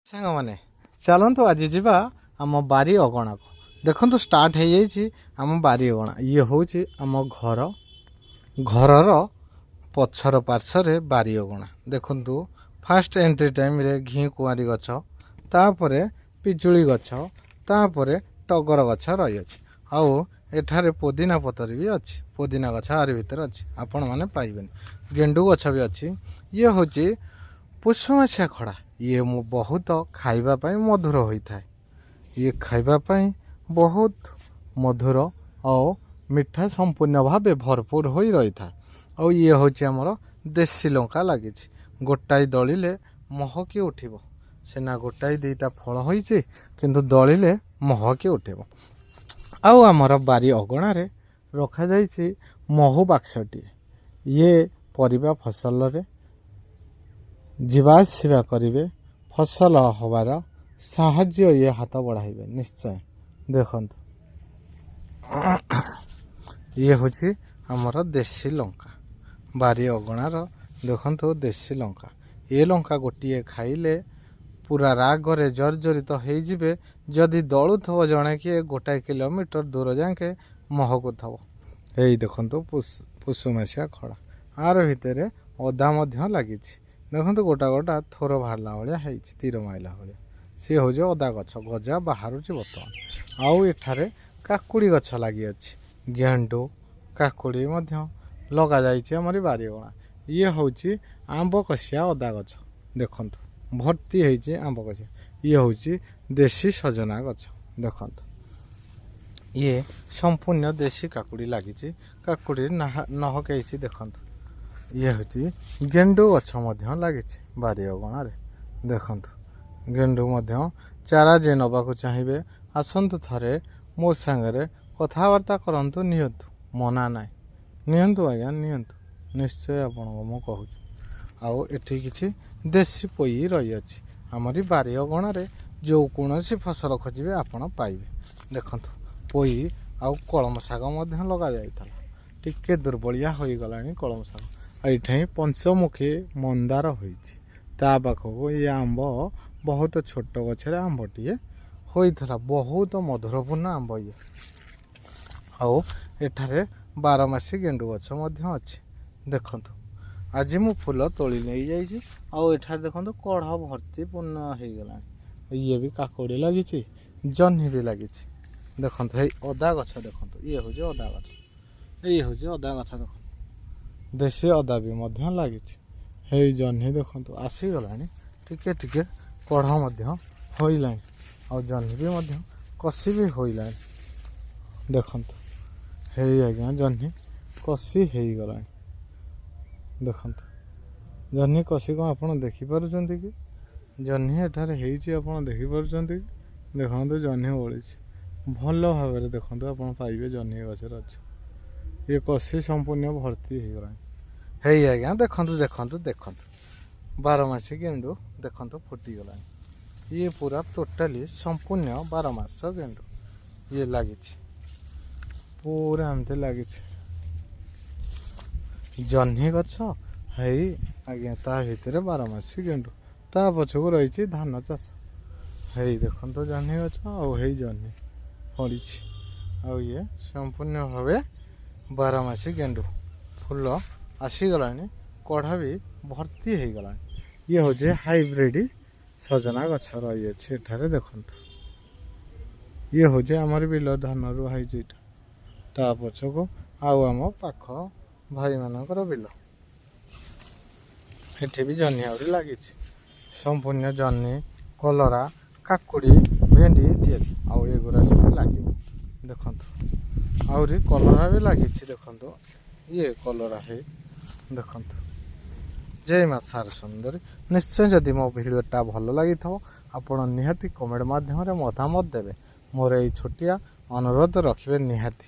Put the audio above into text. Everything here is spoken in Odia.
ସାଙ୍ଗମାନେ, ଚାଲନ୍ତୁ ଆଜି ଯିବା ଆମ ବାରି ଅଗଣାକୁ। ଦେଖନ୍ତୁ, ଷ୍ଟାର୍ଟ ହେଇଯାଇଛି ଆମ ବାରି ଅଗଣା। ଇଏ ହେଉଛି ଆମ ଘର। ଘରର ପଛର ପାର୍ଶ୍ୱରେ ବାରି ଅଗଣା। ଦେଖନ୍ତୁ, ଫାଷ୍ଟ ଏଣ୍ଟ୍ରି ଟାଇମ୍ରେ ଘି କୁଆଁରୀ ଗଛ, ତାପରେ ପିଜୁଳି ଗଛ, ତାପରେ ଟଗର ଗଛ ରହିଅଛି। ଆଉ ଏଠାରେ ପୋଦିନା ପତ୍ର ବି ଅଛି। ପୋଦିନା ଗଛ ଆରି ଭିତରେ ଅଛି, ଆପଣମାନେ ପାଇବେନି। ଗେଣ୍ଡୁ ଗଛ ବି ଅଛି। ଇଏ ହେଉଛି ପୁଷୁମାସିଆ ଖଡ଼ା। ଇଏ ମୁଁ ବହୁତ ଖାଇବା ପାଇଁ ମଧୁର ହୋଇଥାଏ। ଇଏ ଖାଇବା ପାଇଁ ବହୁତ ମଧୁର ଆଉ ମିଠା ସମ୍ପୂର୍ଣ୍ଣ ଭାବେ ଭରପୁର ହୋଇ ରହିଥାଏ। ଆଉ ଇଏ ହେଉଛି ଆମର ଦେଶୀ ଲଙ୍କା ଲାଗିଛି। ଗୋଟାଏ ଦଳିଲେ ମହକି ଉଠିବ ସିନା, ଗୋଟାଏ ଦୁଇଟା ଫଳ ହୋଇଛି, କିନ୍ତୁ ଦଳିଲେ ମହକି ଉଠିବ। ଆଉ ଆମର ବାରି ଅଗଣାରେ ରଖାଯାଇଛି ମହୁ ବାକ୍ସଟିଏ। ଇଏ ପରିବା ଫସଲରେ ଯିବା ଆସିବା କରିବେ, ଫସଲ ହେବାର ସାହାଯ୍ୟ ଇଏ ହାତ ବଢ଼ାଇବେ ନିଶ୍ଚୟ। ଦେଖନ୍ତୁ, ଇଏ ହେଉଛି ଆମର ଦେଶୀ ଲଙ୍କା ବାରି ଅଗଣାର। ଦେଖନ୍ତୁ, ଦେଶୀ ଲଙ୍କା। ଏ ଲଙ୍କା ଗୋଟିଏ ଖାଇଲେ ପୁରା ରାଗରେ ଜର୍ଜରିତ ହେଇଯିବେ। ଯଦି ଦଳୁଥିବ ଜଣେ କିଏ, 1 କିଲୋମିଟର ଦୂର ଯାକେ ମହକୁଥିବ। ଏଇ ଦେଖନ୍ତୁ, ପୁଷୁମାସିଆ ଖଡ଼ା। ଆର ଭିତରେ ଅଦା ମଧ୍ୟ ଲାଗିଛି। ଦେଖନ୍ତୁ, ଗୋଟା ଗୋଟା ଥୋର ବାହାରିଲା ଭଳିଆ ହେଇଛି, ତୀର ମାରିଲା ଭଳିଆ। ସିଏ ହେଉଛି ଅଦା ଗଛ, ଗଜା ବାହାରୁଛି ବର୍ତ୍ତମାନ। ଆଉ ଏଠାରେ କାକୁଡ଼ି ଗଛ ଲାଗିଅଛି। ଗେଣ୍ଡୁ, କାକୁଡ଼ି ମଧ୍ୟ ଲଗାଯାଇଛି ଆମରି ବାରି ଅଗଣା। ଇଏ ହେଉଛି ଆମ୍ବ କଷିଆ ଅଦା ଗଛ। ଦେଖନ୍ତୁ, ଭର୍ତ୍ତି ହେଇଛି ଆମ୍ବ ଗଛ। ଇଏ ହେଉଛି ଦେଶୀ ସଜନା ଗଛ। ଦେଖନ୍ତୁ, ଇଏ ସମ୍ପୂର୍ଣ୍ଣ ଦେଶୀ କାକୁଡ଼ି ଲାଗିଛି। କାକୁଡ଼ି ନହକେଇଛି। ଦେଖନ୍ତୁ, ଇଏ ହେଉଛି ଗେଣ୍ଡୁ ଗଛ ମଧ୍ୟ ଲାଗିଛି ବାରି ଅଗଣାରେ। ଦେଖନ୍ତୁ, ଗେଣ୍ଡୁ ମଧ୍ୟ ଚାରା ଯିଏ ନେବାକୁ ଚାହିଁବେ, ଆସନ୍ତୁ, ଥରେ ମୋ ସାଙ୍ଗରେ କଥାବାର୍ତ୍ତା କରନ୍ତୁ, ନିଅନ୍ତୁ, ମନା ନାହିଁ। ନିଅନ୍ତୁ ଆଜ୍ଞା, ନିଅନ୍ତୁ, ନିଶ୍ଚୟ ଆପଣଙ୍କୁ ମୁଁ କହୁଛି। ଆଉ ଏଠି କିଛି ଦେଶୀ ପୋଇ ରହିଅଛି। ଆମରି ବାରି ଅଗଣାରେ ଯେଉଁ କୌଣସି ଫସଲ ଖୋଜିବେ, ଆପଣ ପାଇବେ। ଦେଖନ୍ତୁ, ପୋଇ ଆଉ କଳମ ଶାଗ ମଧ୍ୟ ଲଗାଯାଇଥିଲା। ଟିକେ ଦୁର୍ବଳିଆ ହୋଇଗଲାଣି କଳମ ଶାଗ। ଆଉ ଏଠି ପଞ୍ଚମୁଖୀ ମନ୍ଦାର ହୋଇଛି। ତା ପାଖକୁ ଇଏ ଆମ୍ବ, ବହୁତ ଛୋଟ ଗଛରେ ଆମ୍ବଟିଏ ହୋଇଥିଲା। ବହୁତ ମଧୁରପୂର୍ଣ୍ଣ ଆମ୍ବ ଇଏ। ଆଉ ଏଠାରେ ବାରମାସୀ ଗେଣ୍ଡୁ ଗଛ ମଧ୍ୟ ଅଛି। ଦେଖନ୍ତୁ, ଆଜି ମୁଁ ଫୁଲ ତୋଳି ନେଇଯାଇଛି। ଆଉ ଏଠାରେ ଦେଖନ୍ତୁ, କଢ଼ ଭର୍ତ୍ତି ପୂର୍ଣ୍ଣ ହେଇଗଲାଣି। ଇଏ ବି କାକୁଡ଼ି ଲାଗିଛି, ଜହ୍ନି ବି ଲାଗିଛି। ଦେଖନ୍ତୁ, ଏଇ ଅଦା ଗଛ ଦେଖନ୍ତୁ। ଇଏ ହେଉଛି ଅଦା ଗଛ। ଏଇ ହେଉଛି ଅଦା ଗଛ। ଦେଖନ୍ତୁ, ଦେଶୀ ଅଦା ବି ମଧ୍ୟ ଲାଗିଛି। ହେଇ ଜହ୍ନି ଦେଖନ୍ତୁ, ଆସିଗଲାଣି ଟିକେ ଟିକେ, କଢ଼ ମଧ୍ୟ ହୋଇଲାଣି, ଆଉ ଜହ୍ନି ବି ମଧ୍ୟ କଷି ବି ହୋଇଲାଣି। ଦେଖନ୍ତୁ, ହେଇ ଆଜ୍ଞା, ଜହ୍ନି କଷି ହେଇଗଲାଣି। ଦେଖନ୍ତୁ, ଜହ୍ନି କଷି କ'ଣ ଆପଣ ଦେଖିପାରୁଛନ୍ତି କି? ଜହ୍ନି ଏଠାରେ ହେଇଛି, ଆପଣ ଦେଖିପାରୁଛନ୍ତି କି? ଦେଖନ୍ତୁ, ଜହ୍ନି ଓହଳିଛି ଭଲ ଭାବରେ। ଦେଖନ୍ତୁ, ଆପଣ ପାଇବେ, ଜହ୍ନି ଗଛରେ ଅଛି। ଇଏ କଷି ସମ୍ପୂର୍ଣ୍ଣ ଭର୍ତ୍ତି ହେଇଗଲାଣି। ହେଇ ଆଜ୍ଞା, ଦେଖନ୍ତୁ, ଦେଖନ୍ତୁ, ଦେଖନ୍ତୁ, ବାରମାସୀ ଗେଣ୍ଡୁ ଦେଖନ୍ତୁ, ଫୁଟିଗଲାଣି। ଇଏ ପୁରା ଟୋଟାଲି ସମ୍ପୂର୍ଣ୍ଣ 12 ମାସ ଗେଣ୍ଡୁ। ଇଏ ଲାଗିଛି, ପୁରା ଏମିତି ଲାଗିଛି ଜହ୍ନି ଗଛ। ହେଇ ଆଜ୍ଞା, ତା ଭିତରେ ବାରମାସୀ ଗେଣ୍ଡୁ, ତା ପଛକୁ ରହିଛି ଧାନ ଚାଷ। ହେଇ ଦେଖନ୍ତୁ ଜହ୍ନି ଗଛ, ଆଉ ହେଇ ଜହ୍ନି ଫଳିଛି। ଆଉ ଇଏ ସମ୍ପୂର୍ଣ୍ଣ ଭାବେ ବାରମାସୀ ଗେଣ୍ଡୁ, ଫୁଲ ଆସିଗଲାଣି, କଢ଼ ବି ଭର୍ତ୍ତି ହେଇଗଲାଣି। ଇଏ ହେଉଛି ହାଇବ୍ରିଡ଼ ସଜନା ଗଛ ରହିଅଛି ଏଠାରେ। ଦେଖନ୍ତୁ, ଇଏ ହେଉଛି ଆମର ବିଲ, ଧାନ ରୁଆ ହେଇଛି ଏଇଟା। ତା ପଛକୁ ଆଉ ଆମ ପାଖ ଭାଇମାନଙ୍କର ବିଲ। ଏଠି ବି ଜହ୍ନି ଆହୁରି ଲାଗିଛି। ସମ୍ପୂର୍ଣ୍ଣ ଜହ୍ନି, କଲରା, କାକୁଡ଼ି, ଭେଣ୍ଡି ଇତ୍ୟାଦି। ଆଉ ଏଗୁଡ଼ା ସବୁ ଲାଗିବ। ଦେଖନ୍ତୁ, ଆହୁରି କଲରା ବି ଲାଗିଛି। ଦେଖନ୍ତୁ, ଇଏ କଲରା। ହେଇ ଦେଖନ୍ତୁ। ଜୟ ମା ସାର ସୁନ୍ଦରୀ। ନିଶ୍ଚୟ ଯଦି ମୋ ଭିଡ଼ିଓଟା ଭଲ ଲାଗିଥିବ, ଆପଣ ନିହାତି କମେଣ୍ଟ ମାଧ୍ୟମରେ ମତାମତ ଦେବେ। ମୋର ଏଇ ଛୋଟିଆ ଅନୁରୋଧ ରଖିବେ ନିହାତି।